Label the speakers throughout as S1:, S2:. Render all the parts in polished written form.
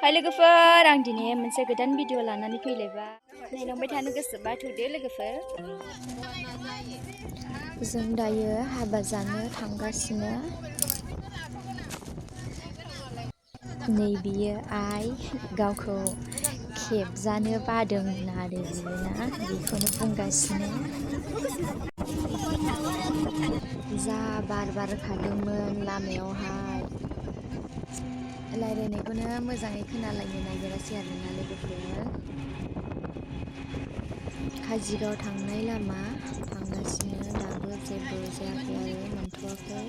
S1: हाय लोगोफोर आं दिनै मोनसे गोदान भिडिअ लानानै फैलायबाय नायलांबाय थानो गोसोबा थुदो लोगोफोर जों दायो हाबा जानो थांगासिनो नै बियो आइ गावखौ खेबजानो बादोंमोन आरो बियो ना बेखौनो बुंगासिनो जा बार बारखादोंमोन लामायावहाय रायलायनायखौनो मोजाङै खोनालायनो नागिरासै आरोना लोगोफोर काजिगाव थांनाय लामा थांगासिनो दाबो जेबो जायाखै आरो मोनथ'वाखै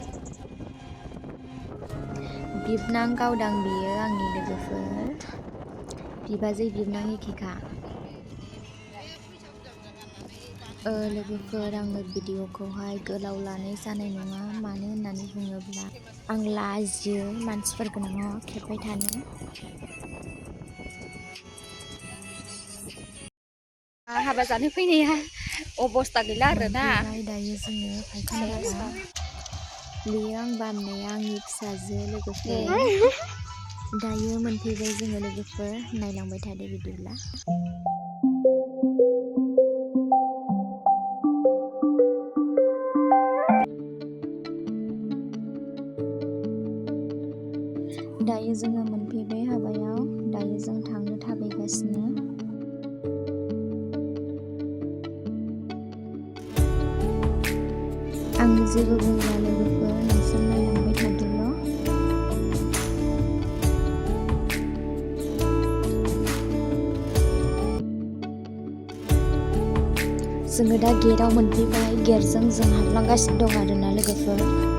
S1: बिबनां गावदां बियो आंनि लोगोफोर बिबाजै बिबनां एखेखा लोगोफोर आङो भिडिअखौहाय गोलाव लानाय जानाय नङा मानो होननानै बुङोब्ला आं लाजियो मानसिफोर गोनाङाव खेबबाय थानो हाबा जानो फैनाया अबस्था गैला आरोना दायो जोङो फायखानबादा बेयो आं बामनाया आंनि फिसाजो लोगोफोर दायो मोनफैबाय जोङो लोगोफोर नायलांबाय थादो बिदिब्ला दायो जोङो मोनफैबाय हाबायाव दायो जों थांनो थाबायगासिनो आं जेबो बुंला लोगोफोर नोंसोर नायलांबाय थादोल' जोङो दा गेटआव मोनफैबाय गेटजों जों हाबलांगासिनो दं आरोना लोगोफोर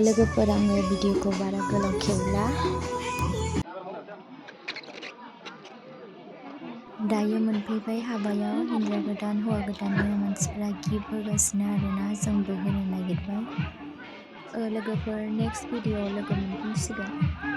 S1: लोगोफोर आङो भिडिअखौ बारा गोलाव खेबला दायो मोनफैबाय हाबायाव हिन्जाव गोदान हौवा गोदाननो मानसिफ्रा गिफ्ट होगासिनो आरोना जोंबो होनो नागिरबाय लोगोफोर नेक्स्ट भिडिअआव लोगो मोनफिनसिगोन